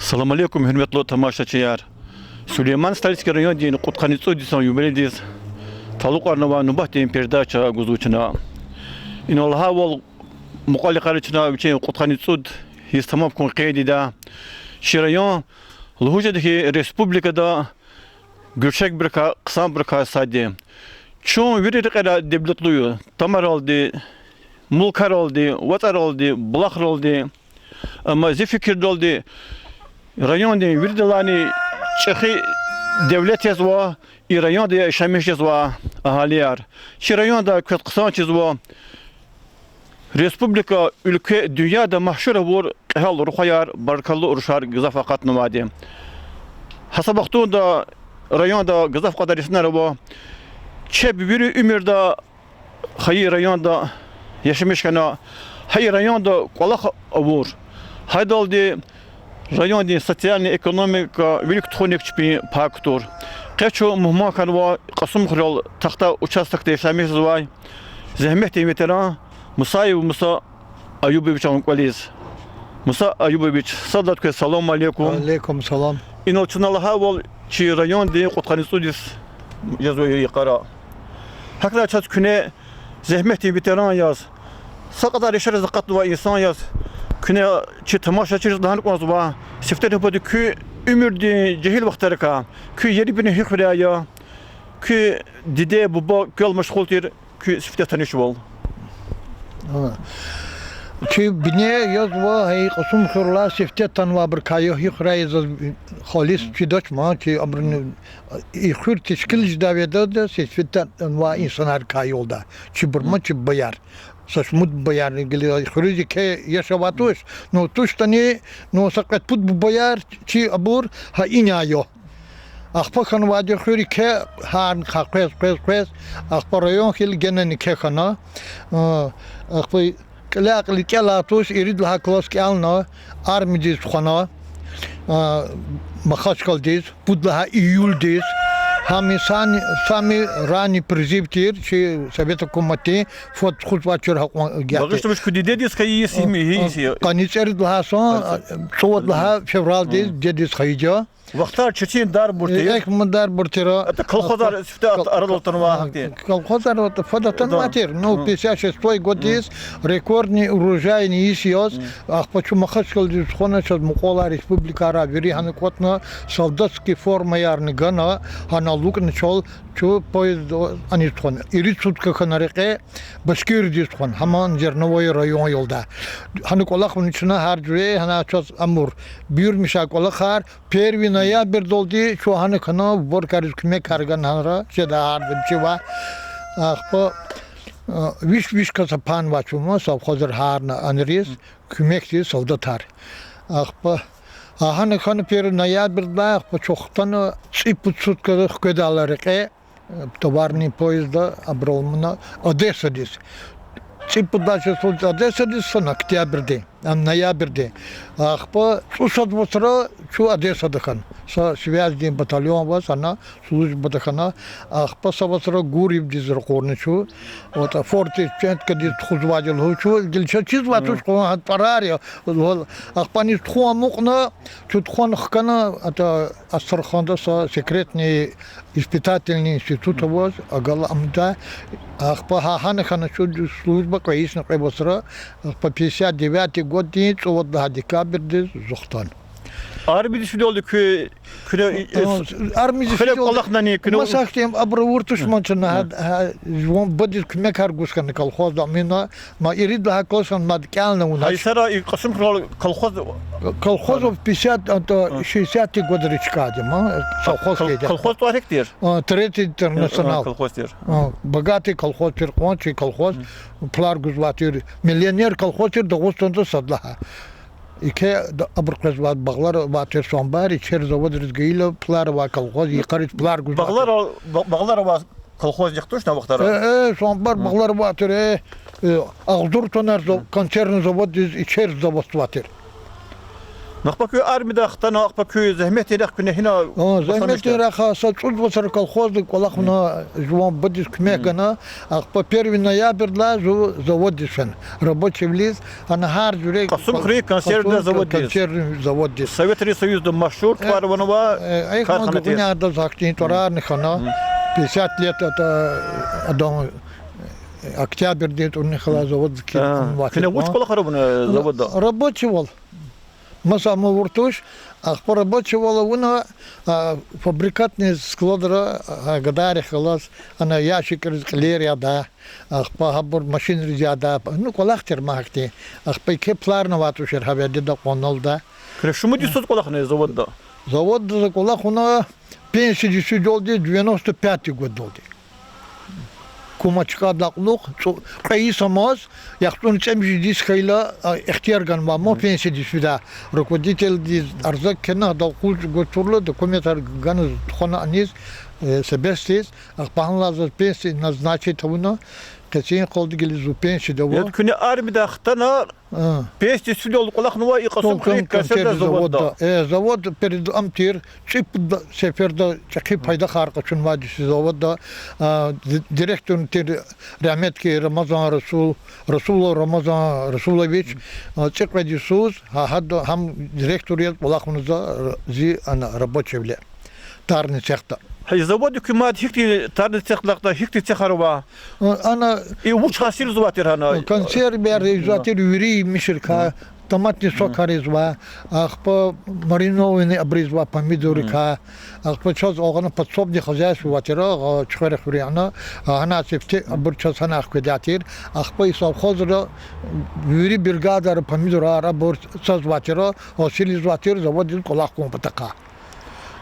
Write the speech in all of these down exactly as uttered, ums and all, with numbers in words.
Салам алейкум, гьуьрметлу тамашачияр! Сулейман-Стальский райондин кьудкъанни цӀуд йисан юбилейдиз талукьарнавай нубатдин передача гузва чна. Инал лагьайвал, мукьвал йикъара чна вичин кьудкъанни цӀуд йис тамам хьун къейдда. Чи район, лугьуз жеда хьи, республикада гуьрчегбурукай, хъсанбурукай сад я. Чун вири рекьера девлетлу я: тамаралди, мулкаралди, вацӀаралди, булахралди. Амма зи фикирдалди, райондин виридалайни чӀехи девлет язва и районда яшамиш жезвай агьалияр. Чи районда квез хъсан чизва республика, уьлкве, дуьньяда машгьур авур кьегьал рухваяр, баркаллу рушар гзаф акъатнавайди. Гьа са вахтунда районда гзаф кьадар инсанар ава, чеб вири уьмуьрда хайи районда яшамиш хьана, гьа и районда кӀвалах авур, гьадалди райондин социальный экономика вилик тухуник чпин пай кутур. Къе чун мугьман хьанва Кьасумхуьрел Тахта участокда яшамиш жезвай зегьметдин ветеран Мусаев Муса Аюбовичан кӀвализ. Муса Аюбович, сад лагьайди квез салам алейкум. Алейкум салам. Инал чна лагьайвал, чи райондин кьудкъанни цӀуд йис жезва йикъара. ГьакӀ хьайила чаз куьне зегьметдин ветеран яз, са кьадар яшариз акъатнавай инсан яз, куьне чи тамашачийриз лагьана кӀанзава, сифте нубатда куь уьмуьрдин жегьил вахтарикай, куь ерибуьрун гьи хуьряй я, куь диде, буба квел машгъул тир, куь сифте танишвал. Чи бине язва гьа и Кьасумхуьрелай, сифте танвайбурукай я, гьи хуьряй я заз халис чидач ман, чи абурни и хуьр тешкил жедай ведада, сифте танвай инсанрикай я лда. Чибур ман, чи бубаяр. Са шумуд бубаяр гила хуьруьз еке яш авай туш, ну, туштани, ну, са кьвед-пуд бубаяр чи абур гьа ина я. Ахпа хьанвайди хуьр еке, гьарни къекъвез, къвез, къвез, ахпа район хьайила генани еке хьана. А, ахпа кьиляй-кьилиз кӀелай туш, ирид лагьай класс кӀелна, армиядиз тухвана, а, Махачкъаладиз, пуд лагьай июлдиз, гьам и сани, самый ранний призыв тир чи совет гьукуматдин, фад тухузвай чир гьакьван гагьди. Багъишламиш, куь дидедиз хьайи йис, а, гьи йис я? Къанни цӀерид лагьай сан, цӀувад лагьай февралдиз дидедиз хьайиди я. Вахтар четиндарбур тир. Эхь, мударбур тир. АтӀа колхозар сифте арадал атанвай гьахьтин? Колхозар фад атанвай тир. Ну, пятьдесят шестой годдиз рекордный урожайный йис яз, ахпа чун Махачкъаладиз тухвана, чаз мукьвал алай республикайра вири гьана кӀватӀна, солдатский формаярни гана, гьана алукӀна чал, чун поезд аниз тухвана. Ирид сутка хьана рекье Башкириядиз тухвана, гьаман Зерновой район я лда. Гьана кӀвалах авуна чна гьар жуьре, гьана чаз амур буюрмишай кӀвалахар, первый ноябрьдалди чун гьана хьана уборкайриз куьмекар гана гьанра, жедай гьарда вичивай. Ахпа, а, виш-виш кас апанвай чун ма, совхозра гьарна аниз, куьмекдиз солдатар. Ахпа, а, гьана хьана первый ноябрьдилай, ахпа чун хтана цӀипуд сутка хкведайла рекье, товарный поездда абурал амуна Одессадиз. ЦӀипуд лагьай числодиз Одессадиз, са октябрдин, а, ноябрдин. Ахпа цӀусад вацра чун Одессада хьана. Са связьдин батальон аваз, ана службада хьана. Ахпа са вацра Гурьевдиз ракъурна чун. АтӀа форточеткадиз тухузвайди лугьуз чун, гила чаз чизвай туш, къван гьа тӀварар я. Ахпа аниз тухун амукьна, чун тухвана хкана, атӀа Астраханда са секретный испытательный институт аваз, агал амда. Ахпа гьа гьана хьана чун служба кьве йисни кьве вацра, ахпа пятьдесят девятый годдин цӀувад лагьай декабрдиз зун хтана. Армиядиз фидалди куь, куьне, армиядиз хиле фидалди кӀвалахнани куьне? Маса хьтин абур авур туш ман чна, гьа, жуван бубадиз куьмекар гуз хьана колхозда, амина, ма ирид лагьай класс хьана, мад кӀелна вуна. Гьа и сара и Кьасумхуьрел колхоз? Колхоз в пятьдесят, а, то, шестидесятый годра чкайди ма, совхоз кол-, хьайиди. Колхоз тӀвар гьихьтир? А, Третий Интернационал. Колхоз тир. А, богатый колхоз тир, къванцин колхоз, пулар гузвай тир, миллионер колхоз тир Дагъустанда сад лагьай. Ике да-, абур къвезвай багълар авай тир, самбар, ичер заводриз гайила пулар авай колхоз, йикъариз пулар гузвай тир. Багълар, ба-, багълар авай колхоз яхтушна вахтара? Э, э, самбар багълар авай тир, э, э, агъзур тоннар зав-, консервный заводдиз ичер заводзавай тир. Ахпа куьн армиядай хтана, ахпа куьн зегьметдин рехъ куьне гьина... О, зегьметдин рехъ, са цӀуд вацра колхозда кӀвалахна, жуван бубадиз куьмек гана, ахпа первый ноябрьдилай зун заводдиз фена, рабочийвилиз, ана гьар жуьре... Кьасумхуьруьн консервный заводдиз. Консервный заводдиз. Советрин Союзда машгьур тӀвар авунвай кархана тир. Гьуьнярдиз гьахьтин тӀварарни хьана, пятьдесят лет ата, адан, октябрьдин тӀварунихъ галаз заводдиз килигна. Куьне вуч кӀвалахар авуна заводда? Рабочийвал. Маса ам авур туш, ахпа рабочийвал авуна, фабрикатный складра, гадайрихъ галаз, ана ящикриз кьилер ядай, ахпа гьабур машинриз ядай, ну, кӀвалах тир ман гьахьтин. Ахпа еке пларна авай тушир гьа вядеда къваналда. Куьне шумуд йисуз кӀвалахна заводда? Заводда за кӀвалахна, пенсиядиз фидалди девяносто пятый годдалди. Кума чкадал кьулухъ, цӀу-, кьве йис амаз, яхцӀурни цӀемуьжуьд йис хьайила, ихтияр ганвай ман пенсиядиз фидай. Руководительдиз арза кхьена, адал къуз гваз турла, документар гана тухвана аниз, себесдиз, ахпа гьанлай заз пенсия назначить авуна, къенин къалди гила зун пенсияда ава. Яни куьне армиядай хтана, пенсиядиз фидалди кӀвалахнавай и кьасумхуьруьн консервный заводда. Завод перед ам тир, цӀипуд сеферда чӀехи пайдахар къачунвайди заводда, директор тир рагьметлу Рамазан Расул, Расулов Рамазан Расулович, цӀикьвед йисуз, гьа, гьада гьам директор яз кӀвалахна за, зи ана рабочийвиле, тарни цехда. Гьа и заводдин куьмекда гьихьтин тарни цех лакьда, гьихьтин цехар ава? Ана и вуч гьасилзавай тир гьана? Консервияр ийизвай тир, вири емишрикай, томатный сокар ийизвай, ахпа маринованный абур ийизвай, помидоррикай, ахпа чаз агъана подсобный хозяйство авай тир, Чуьхвера хуьре ана, гьана сифте абур чаз гьана хкведай тир, ахпа и совхозра вири бригадайра помидорар абур цазвай тир, гьасилзавай тир заводдиз кӀвалах кьун патахъай.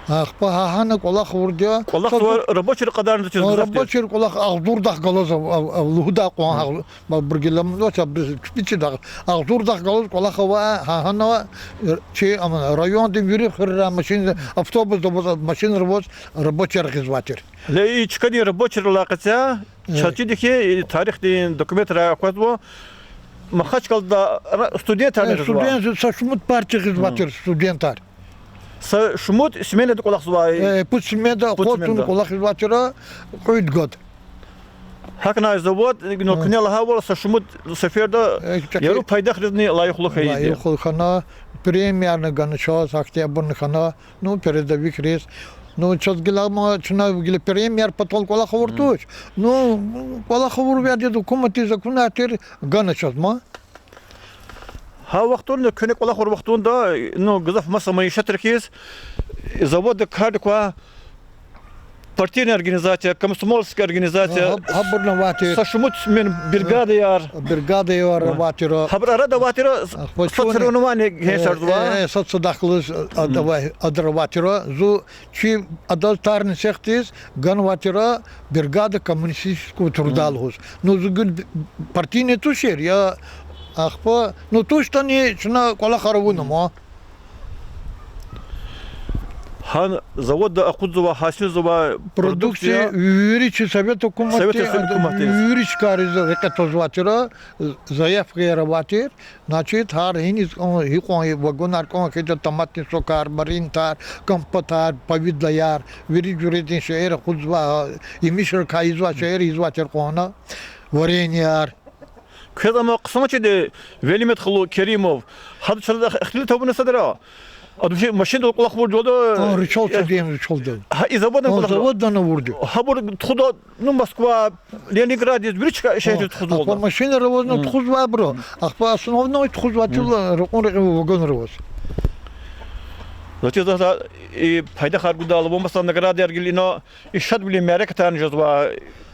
Ахпа гьа гьана кӀвалах авурди я. КӀвалахзавай рабочийрин кьадарни чиз гзафди? Рабочийрин кӀвалах агъзурдахъ галаз ав-, ав-, ав-, лугьудай кьван, абур гила, абур чпи чидахъ, агъзурдахъ галаз кӀвалах авай, гьа гьана, чи, ам, райондин вири хуьрерай машин, автобусда аваз, машинра аваз рабочийяр гъизвай тир. Ле, и чкадин рабочийрилай къецяй, чаз чида хьи, и тарихдин документрай аквазва, Махачкъалада студентарни гъизвай. Студент, са шумуд партия гъизвай тир студентар. Са шумуд сменада кӀвалахзавай? Пуд сменада, пуд сменада кӀвалахзавай тир, кьуьд год. ГьакӀни завод, ну, куьне лагьайвал, са шумуд сеферда яру пайдахризни лайихлу хьайиди я. Лайихлу хьана, премиярни гана чаз, октябрьни хьана, ну, передовикриз. Ну, чаз гила ма, чна гила премияр патал кӀвалах авур туш. Ну, кӀвалах авур вядеда гьукуматдин законар тир, гана чаз ма. Гьа вахтунда, куьне кӀвалах авур вахтунда, ну, гзаф маса майишатрик хьиз, заводда карник квай партийный организация, комсомольский организация, гьабурни авай тир. Са шумуд смен бригадаяр. Бригадаяр авай тир. Гьабурун арада авай тир, са соревнование гьа шарзава. Са садахъ галаз адавай, адра авай тир. Зун чи адаз тарни цехдиз ганвай тир бригада коммунистического труда лугьуз. Ну, зун гила партийный тушир, я ахпа, ну, туштӀани чна кӀвалахар авуна ма. Гьа заводда акъудзавай, гьасилзавай продукция, продукция вири чи совет гьукуматдин, совет гьукуматдин, вири чкайриз рекье твазвай тир, заявкаяр авай тир. Значит, гьар гьиниз кӀан, гьикьван вагонар кӀан хьайитӀа, томатный сокар, маринтар, компотар, повидлояр, вири жуьредин шейэр акъудзавай, емишрикай ийизвай шейэр ийизвай тир кьван, вареньеяр. Квез ам хъсан чида, Велимет халу Керимов, гьада чаз ихтилат авуна садра. Ада вичи машиндал кӀвалах авурди я. А, ручал чудин, ручалдал. Гьа, и заводдани кӀвалах, заводдани авурди я. Гьабур тухуда, ну, Москва, Ленинграддиз, вири чка-, шегьерриз тухузвалда. Ахпа машинар авазни тухузвайбур я. Ахпа основной тухузвай тир ракьун-рекьин вагонар аваз. Заз чиз, за и пайдахар гудайла, ва маса наградаяр гила ина, и шадвилин мярекатарни жезва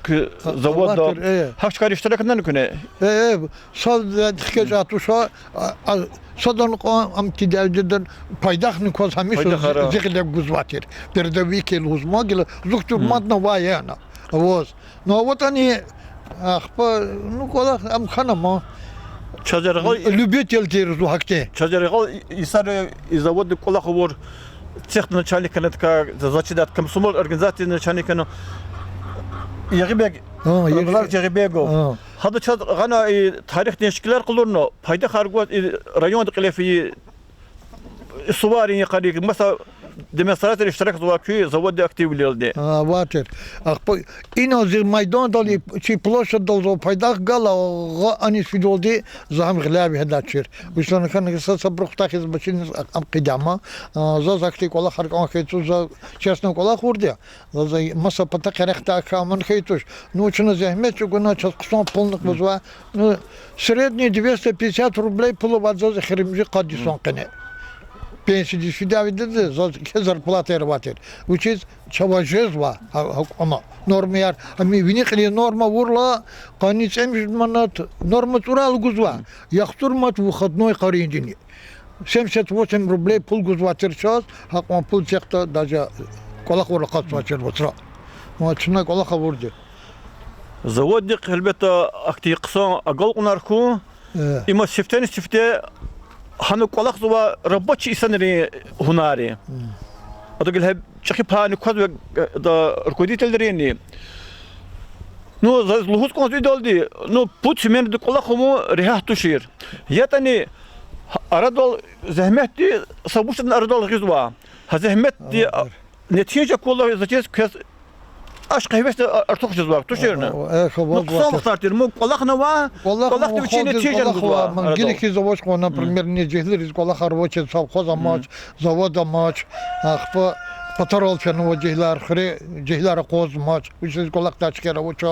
куь заводда. Гьа чкайра иштиракнани куьне? Э, э, сад хкечӀай туш, а, а, садан кьван ам тидайдидан пайдахни кваз гьамиша зи гъиле гузвай тир. Передовик я лугьуз ма гила, зухтур мадни авай яна. Аваз. Ну, аватӀани, ахпа, ну, кӀвалах ам хьана ма. Чаз яргъал, любитель тир зун гьахьтин. Чаз яргъал и-, йисара и заводда кӀвалах авур, цехдин начальник хьана, така, заз чидач, комсомол организациядин начальник хьана, Ягъибег, Рамазанович Ягъибегов. Гьада чаз гъана и тарихдин шикилар къалурна, пайдахар гваз и районда кьиле фейи суварин йикъарик, маса демонстрацияр иштиракзава куь заводдин активвилелди. А, ватир. Ахпа инал зи майдандал, и чи площадьдал зав пайдах гала, гъа аниз фидалди за гьам гъиляй вегьедачир. Вуч лагьана хьана, са, сабур хутахиз машиниз ам хъийида ама. А, заз ахьтин кӀвалахар кӀан хьайи туш, за честно кӀвалах авурди я. Заз маса пата къерехдай хьи, аман хьайи туш. Ну, чна зегьмет чӀугуна, чаз хъсан пулни къвезва. Ну, средний двести пятьдесят рублей пул ава заз эхиримжи къад йисан къене. Пенсиядиз фидайвал, заз еке зарплатаяр авайтир. Вучиз чавай жезва, гьа, гьа, ама нормаяр, ами вини кьилин норма авурла, къанни цӀемуьжуьд манат, норма цӀурайла гузва. ЯхцӀур мад выходной къарин дини. Семьдесят восемь рублей пул гузвайтир чаз, гьакьван пул цехда даже кӀвалах авурла акъатзавачир вацра. Ва чна кӀвалах авурди. Заводдихъ, гьелбетда, ахьтин хъсан агалкьунар хьун. Э. Има сифтени-сифте гьана кӀвалахзавай рабочий инсанрин гьунар я. М. Ада гила гьа чӀехи пайни квазва, э, да, руководительрини. Ну, заз лугьуз кӀанзава идалди, ну, пуд сменада кӀвалах авун регьят тушир. ЯтӀани арадал зегьметди са вуч ятӀани арадал гъизва. Гьа зегьметдин, а, нетижа акурла, за чиз, квез ашкъи-гьевес артух жезва, туширни? Нукьсан вахтар тир, ман кӀвалахнава, кӀвалахда вичин нетижани гузва арадал. Гила хьиз авач кьван, например, ни жегьилриз кӀвалахар авачир, совхоз амач, завод амач, ахпа патарал фенва жегьилар, хуьре жегьилар акъвазмач, вучиз кӀвалахдай чкаяр авач.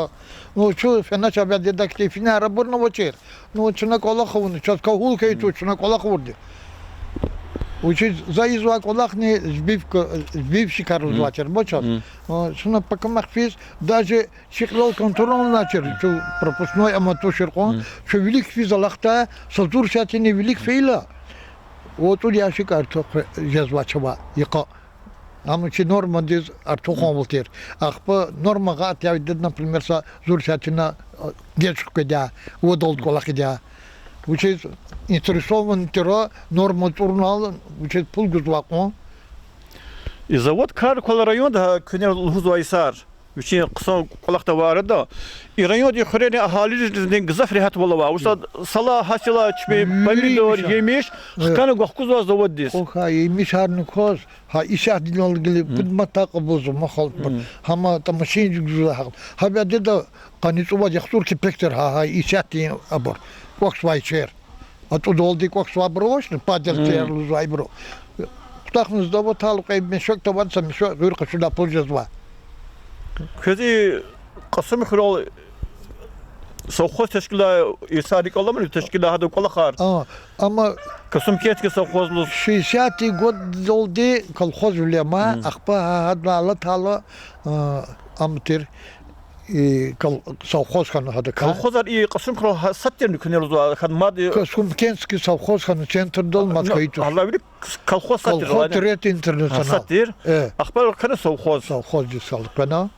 Ну, чун фенача вядеда хьтин финар абурни авачир. Ну, чна кӀвалах авуна, чаз кагьул хьайи туш, чна кӀвалах авурди. Вучиз за ийизвай кӀвалахни сбивка, сбивщикар лугьузвачир, бачаз. Чна пакамахъ физ, даже чи кьилел контроль авуначир, чун пропускной ама тушир кьван, чун вилик физ алахъда, са зур сятини вилик фейила, вацӀуд ящик артух жезва чавай йикъа. Амма чи нормадиз артуханвал тир. Ахпа норма гьатдайвал, например, са зур сятина, а, геж хкведа, вадалди кӀвалахида. Вучиз интересован тира норма цӀурунал, вучиз пул гузвай кьван. И завод кар квал районда, гьа куьне лугьузвай йисар, вичин хъсан кӀвалахда авай арада, и райондин хуьрерин агьалийризни гзаф регьятвал ава. Вучиз лагьайтӀа сала, гьасила чпи помидор, емиш хкана гвахкузвай заводдиз. Кьван хьайи емишарни кваз, гьа исятдал гила пуд манатдай кьабулзава халкьдин. Гьам тамашин жугзула гьа. Гьа вядеда къанни цӀувад-яхцӀур кепек тир гьа, гьа исятдин абур. КӀвахьзавай чер. АтӀудалди кӀвахьзавайбур авачни, падертияр лугьузвайбур. Хутахна завод атайла кьве мешок тавуна, са мешок гъуьр къачуна пул жезва. Квез и Кьасумхуьрел совхоз тешкилай йисар рикӀ аламани, тешкилай гьадан кӀвалахар? А, амма Касумкентский совхоз лугьуз. Шестидесятый годдалди колхозвиле ама, ахпа гьа, гьадан алатайла, а, ам тир, и кол-, совхоз хьана гьада кар. Колхозар и Кьасумхуьрел гьа-, сад тирни куьне лугьузва, гьадан мад и Касумкентский совхоз хьана центрдал мад хьайи туш. Гьа, гьа вири колхоз сад тир, гьа, сад тир. Ахпа хьана совхоз. Совхоздиз салкьвена.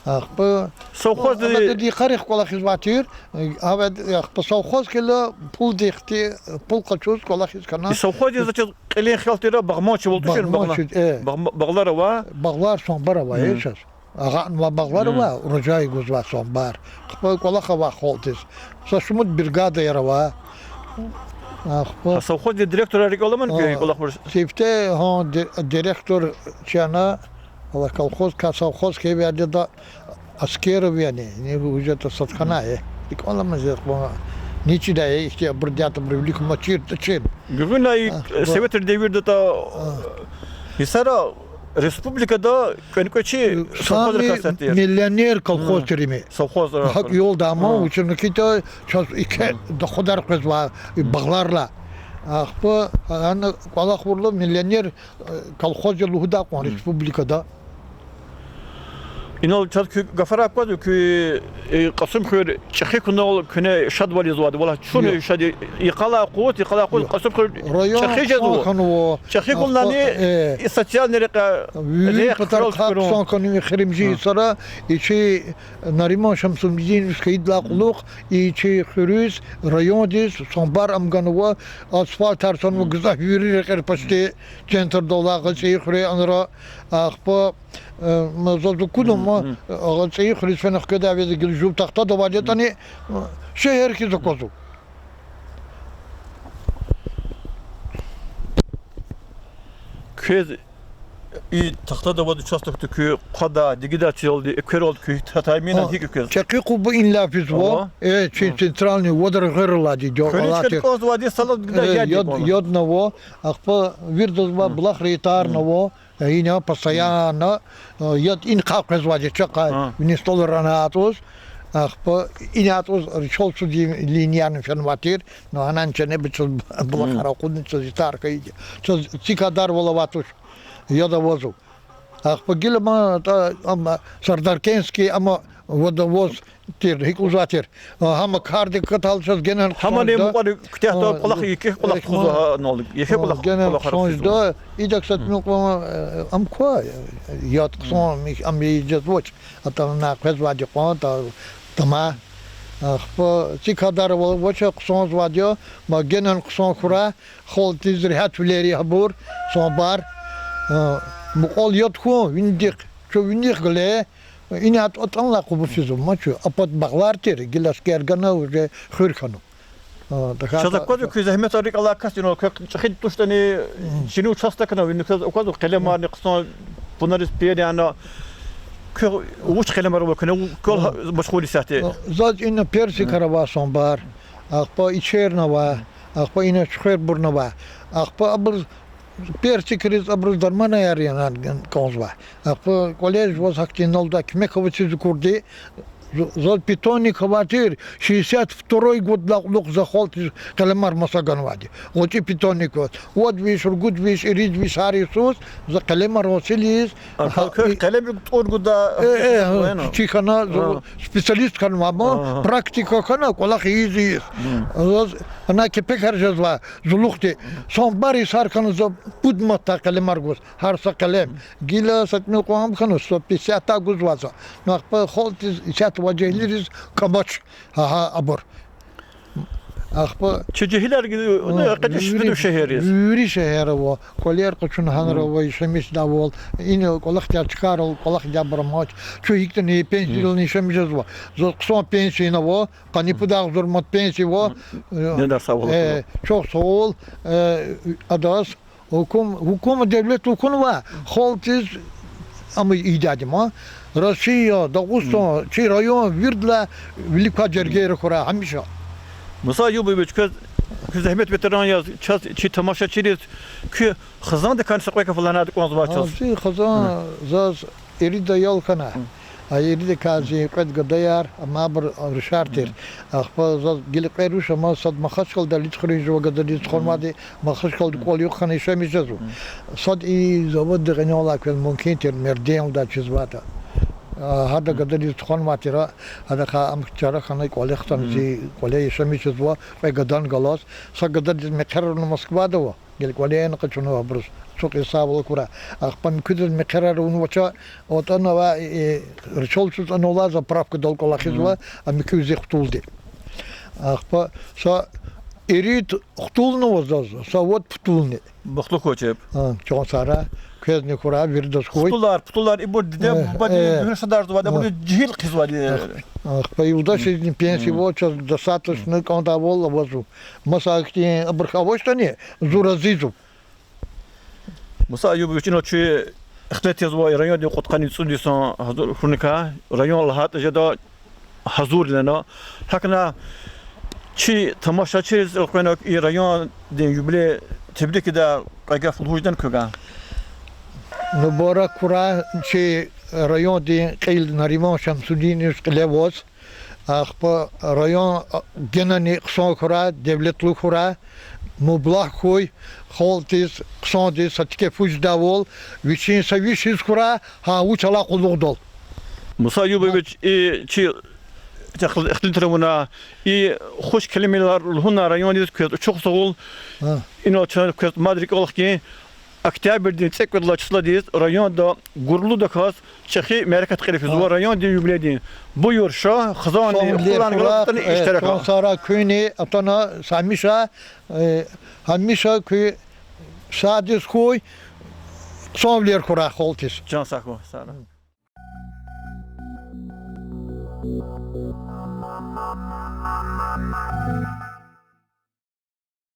Ахпа совхоздиз, ам ада йикъарихъ кӀвалахизвай тир, гьавиляй ахпа совхоз хьайила пулдихъди, пул къачуз кӀвалахиз хьана. И совхоздиз за чиз кьилин хиял тир, багъманчивал тушир, багъманчи, багъ-, багълар ава. Багълар, самбар ава, э, чаз. Агъанвай багълар ава, урожай гузвай самбар. Ахпа кӀвалах ава халкьдиз. Са шумуд бригадаяр ава. Ахпа. Гьа совхоздин директорар рикӀ аламани куь кӀвалахбуруз? Сифте, гьа, ди-, директор чна, валлагь, колхоз, ка-, совхоз хьайи вядеда Аскеров яни, ни вужета сад хьана, э. РикӀ аламаз я кьван, ни чидай, э, ихьтин абур дятӀа абур виликамачир, тачир. Гуьгъуьнай советрин девирдатӀа йисара республикада кӀвенкӀвечи совхозрикай сад тир. Миллионер колхоз тир им. Совхоз. ГьакӀ юлда ама, вучиз лагьайтӀа чаз еке доходар къвезва и багъларилай. Ахпа гьана кӀвалахурла миллионер, э, колхоз я лугьудай кьван республикада. Инал чаз куь гафарай аквазва, куь, э, Кьасумхуьр чӀехи хьунал куьне шадвал ийизвайди. Валлагь, чун шад я, йикъалай акъуд, йикъалай акъуд, Кьасумхуьр чӀехи жезва. ЧӀехи хьунани, э, и социальный рекье, вири рехъ патарихъ хъсан хьана эхиримжи йисара, и чи Нариман Шамсудинович хьайидалай кьулухъ, и чи хуьруьз, райондиз самбар ам ганва, асфальтар санва гзаф вири рекьера почти, центрдал алай ГъацӀиевхуьре анра, ахпа, э, ма заз акуна ма, ГъацӀиевхуьруьз фена хкведай веза гила жув тахтадал авайди ятӀани, э, шегьер хьиз аквазва. Квез и тахтада аваз участокда куь хъвадай, дигидай чилелди, эквералди куьн гьикӀ, гьа тайомилай гьикӀ квез? ЧӀехи Къуба инлай физва. Ава? Э, чи центральный, вадар гъералди я. Хуьруьн чкадиз кӀанзавайди, салат гидай яд я кӀанда. Яд ава, ахпа виридаз авай булахрин ятарни ава. Ина постоянно, э, яд ина къакъвезвайди я, чакай вини столрани атӀуз. Ахпа ина атӀуз ричалсуз линияни фенвай тир, но гьанани ченеба чаз булахар акъудна, чаз ятар хьайиди. Чаз цик адарвал авай туш, яд авазва. Ахпа гила ма, та, ам, Сардаркентский, ам, водовоз тир, гьикӀ лугьузвай тир. А, гьам кардик катал чаз генани хъсан жеда. Гьамани мукьвара куьтягьда кӀвалах, еке кӀвалах тухузва гьанал, еке кӀвалах, генани кӀвалахар хъсан жеда. Идак са мукьва, э, ам ква, яд хъсан, ам ийиз жезвач. Атана къвезвайди кьван, та, тама. Ахпа цик адарвал авач, хъсанзавайди я, ма генани хъсан хьурай, халкьдиз регьятвилер я гьабур, санбар. Мукьвал яд хьун винидихъ, чун винидихъ галаз, ина атӀа, атӀанлай Къуба физва, ма чун, а пад багълар тир, гила аскер гана, уже хуьр хьана. Чаз аквазва, куь зегьметар рикӀ алай кас я, квехъ чӀехи туштӀани, чини участокна, вини квез аквазва къелемарни хъсан пунариз пер яна, квехъ вуч къелемар ава, куьне квел машгъул исятда? Заз ина персикар ава, санбар, ахпа ичерни ава, ахпа ина чуьхвербурни ава, ахпа абур персикриз, абуруз дарманар яна кӀанзава. Ахпа кӀвале жуваз гьахьтин иналда куьмек авачиз акурди, заз питомник авай тир, шестьдесят второй годлай кьулухъ за халкьдиз къелемар маса ганвайди. ГъвечӀи питомник ава. Вад виш, ругуд виш, ирид виш гьар йисуз за къелемар гьасил ийиз. Къелемрик тӀур гуда. Э, э, чи хьана, зун специалист хьанвай, ма, практика хьана, кӀвалах ийиз-ийиз. Заз ана кепекар жезва, зулухъди. Санбар йисар хьана за пуд манатдай къелемар гуз, гьар са къелем. Гила са тӀимил кьван хьана, сто пятьдесят-дай гузвай за. Ахпа халкьдиз, исятда авай жегьилриз кӀамач, гьа, гьа, абур. Ахпа чи жегьилар экъечӀиз фида шегьерриз? Вири шегьерра ава, кӀвалер къачуна гьанра ава, яшамиш жедайвал. Ина кӀвалахдиз чкайрал, кӀвалахдиз абур амач. Чун гьикӀтӀани пенсиялни яшамиш жезва. Заз хъсан пенсияни ава, къанни пуд агъзур мад пенсия ава. Э, чухсагъул, э, адаз. Гьукум-, гьукумат, девлет гьукуматдивай халкьдиз ам ийидайди ма. Россия, Дагъустан, чи район виридалай вилик квай жергейра хьурай гьамиша. Муса Айюбович, квез, куьн зегьмет ветеран яз, чаз, чи тамашачийриз куь хизандикай са кьве гаф лагьанайтӀа кӀанзавай чаз. Зи хизан заз ирид аял хьана. А иридакай зи кьвед гадаяр, амма абур рушар тир. Ахпа заз гила кьве руш, амма сад Махачкъалада, Лидхуьруьн жува гададиз тухванвайди, Махачкъалада кӀвал-юкь хьана яшамиш жезва. Сад и заводдин гъенелай квел мумкин тир, Мерден лугьудай чизватӀа. Гьада гададиз тухванвай тир, гьадахъ ам чара хьана кӀвале хтана зи кӀвале яшамиш жезва, кьве гадани галаз. Са гададиз мехъерар авуна Москвада ава. Гила кӀвале къачуна абуруз, цӀукьиз сагъвал акурай. Ахпа муькуьдаз мехъерар авунвач, атӀана ава, э, ричалсуз атӀана ава, заправкадал кӀвалахзава, а муькуь зи хтулди. Ахпа са ирид хтулни ава заз, са вад птулни. Бахтлу хьуй чеб. А, чан сагърай, квезни хьурай, виридаз хьуй. Хтулар, птулар, ибур диде-бубади, э, гуьгъуьна садарзавайди, абур жегьил хъийизвайди. Ахпа юлдашизни пенсия ава, чаз достаточно кӀандайвал авазва. Маса ахьтин абурухъ авачтӀани, зун рази я зун. Муса Айюбович, инал чи ихтилат ийизва райондин кьудкъанни цӀуд йисан гьазур хьуникай, район лагьайтӀа жеда гьазур лагьана. ГьакӀна чи тамашачийриз элкъвена и райондин юбилей тебрикдай кьве гаф лугьуз жедани квевай? Мубарак хьурай чи райондин кьил Нариман Шамсудинович кьиле аваз. Ахпа район генани хъсан хьурай, девлетлу хьурай, мублагь хьуй, халкьдиз, хъсандиз са тике фу жедайвал, вичин са виш йис хьурай, гьа вуч алай къуллугъдал. Муса Айюбович, и чи ихтилатар авуна, и хуш келимаяр лугьуна райондиз, квез чухсагъул. Инал чна квез мад рикӀел хкин, октябрдин цӀекӀуьд лагьай числадиз районда гурлудаказ чӀехи мярекат кьиле физва райондин юбилейдин. Буюр, ша, хизанни, хтуларни галаз атана иштирак авун. Чан сагърай, куьнни атана, гьамиша, э, гьамиша куьн сагъдиз хьуй, хъсанвилер хьурай халкьдиз. Чан сагъ хьуй, сагърай.